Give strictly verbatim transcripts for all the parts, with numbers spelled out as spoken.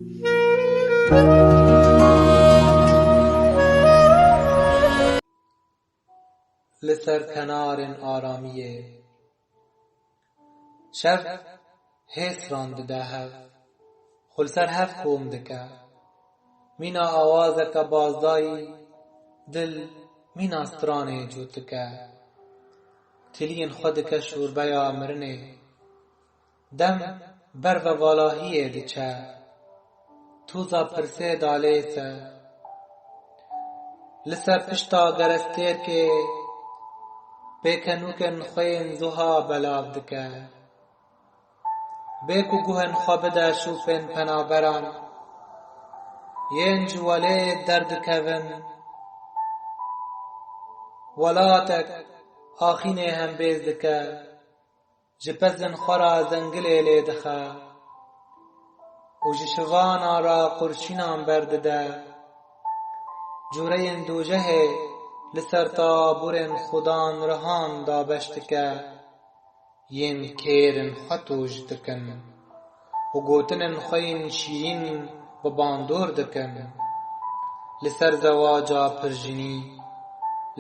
Li ser kenarên aramiyê. Şev hêsran dide hev, xwe li ser hev kom dike. Mîna awazeke bazdayî, dil mîna stranê cût dike. Tiliyên xwe dike şûrbeya mirinê. Dem ber ve valahiyê diçe. Toza pirsê dalês e. Li ser pişta gerestêrkê pêkenûkên xwe yên zuha belav dike. Bê ku guhên xwe bide şûfên penaberan yên ji welê derdikevin. Welatek axînê hembêz dike. Ji pezên xwe re zengilê lê dixe û ji şivana re qurşînan berdide. Cûreyên dojehê li ser taburên xudan rihan dabeş dike, yên kêrên xwe toj dikin û gotinên xwe yên şîrîn bi bandor dikin. Li ser zewaca pirjinî,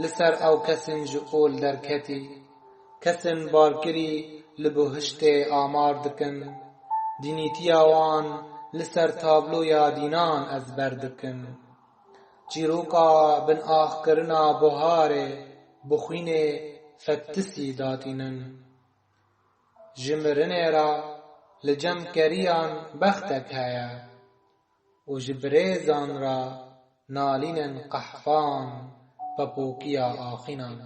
li ser ew kesên ji ol derketî, kesên barkirî li buhiştê amar dikin, dînîtiya wan li ser tabloya dînan ezber dikin. Çîroka binaxkirina buharê bi xwînê fetisî datînin. Ji mirinê re li cem keriyan bextek heye û ji birêzan re nalînên qehfan pepokiya axînan.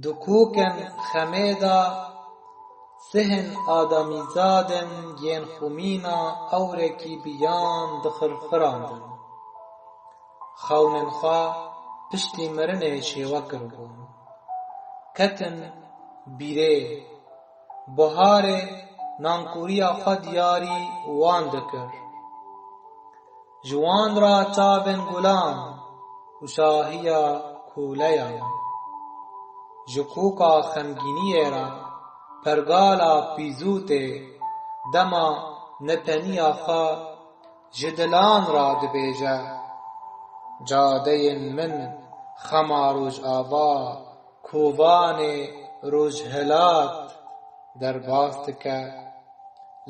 Di kokên xemê de sihên adamîzadên yên xwe mîna ewrekî biyan dixirxirandin. Xewnên xwe piştî mirinê şêwe kiribûn. Ketin bîrê. Buharê nankoriya xwe diyarî wan dikir. Ji wan re çavên gulan û şahiya koleyan. Ji qoka xemgîniyê re pergala pîzûtê dema neteniya xwe ji dilan re dibêje. Cadeyên min xema rojava, kovanê rojhilat derbas dike,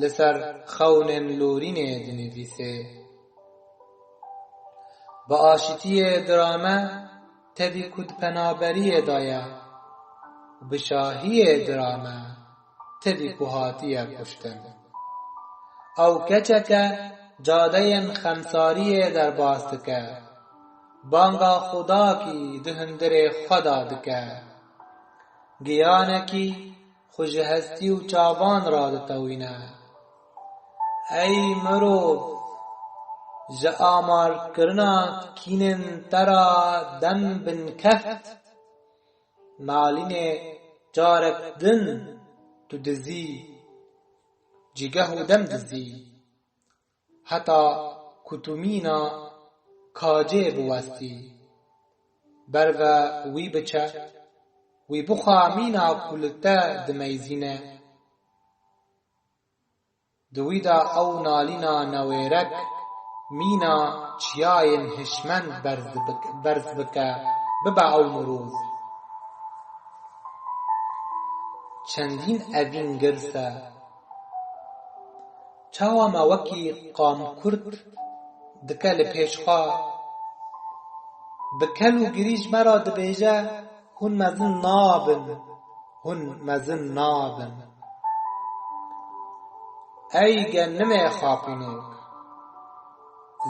li ser xewnên lorînê dinivîsê. Bi aşitiyê dirame tevî ku di penaberiyê de ye, bi şahiyê dirame tevî ku hatiye kuştin. Ew keçeke cadeyên xemsariyê derbas dike, banga xudakî di hundirê xwe de dike. Giyanekî xwe ji hestî û çavan re ditewîne. Ey mirov, ji amarkirina kînên te re dem binkeft. Nalînê carek din tu dizî, cîgeh û dem dizî. Heta ku tu mîna kacê biwestî, ber ve wî biçe, wî bixwe mîna ku li te dimeyzîne. Di wî de ew nalîna newêrek mîna çiyayên hişmend berz bik-, berz bike, bibe ew mirov. Çendîn evîn girs e. Çawa me wekî qamkurt dike li pêş xwe? Bi kel û girî ji me re dibêje, hûn mezin nabin, hûn mezin nabin. Ey genimê xapînok,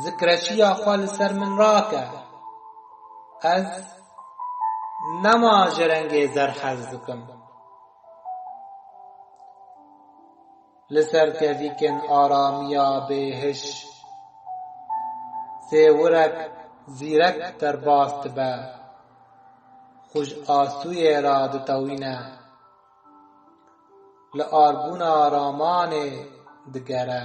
zikreşiya xwe li ser min rake. Ez nema ji rengê zer hez dikim. Li ser kevîkên aramiya bêhiş, sêwirek zîrek derbas dibe, xwe ji astûyê re ditewîne, li arbûna ramanê digere.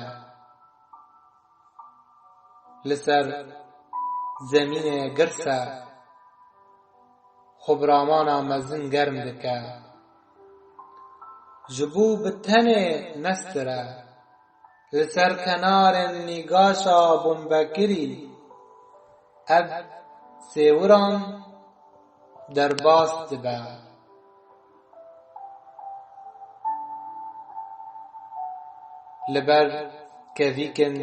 Li ser zemînê girs e, xwe bi ramana mezin germ dike. Ji bo bi tenê nestir e, Li ser kenarên nîgaşa bombekirî ev sêwiran derbas dibe. Li ber kevîkên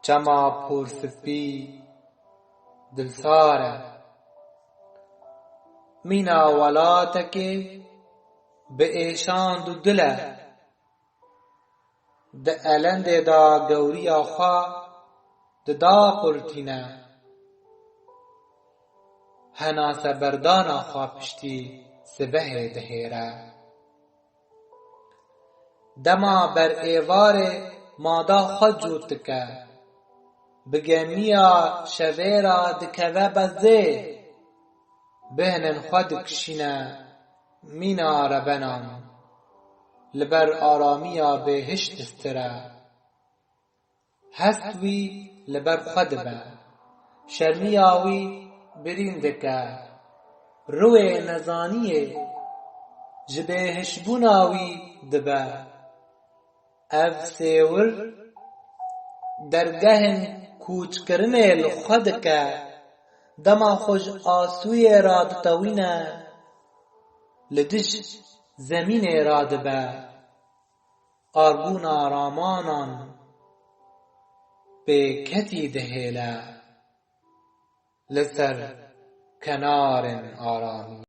çema porspî dilsar e. Mîna welatekê bi êşand û dil e. Di elendê de gewriya xwe dida qurtîne. Henaseberdana xwe piştî sibehê dihêre. Dema ber êvarê mada xwe cût dike. Bi gemiya şevê re dikeve bezê. Bêhnên xwe dikişîne mîna rebenan. Li ber aramiya bêhişt distir e. Hest wî li ber xwe dibe. Şermiya wî birîn dike. Rûyê nezaniyê ji bêhişbûna wî dibe. Ev sêwir dergehên kûçkirinê li xwe dike. Dema xwe ji asûyê re ditewîne, li dij zemînê radibe. Arbûna ramanan pê ketî dihêle li ser kenarên aramî.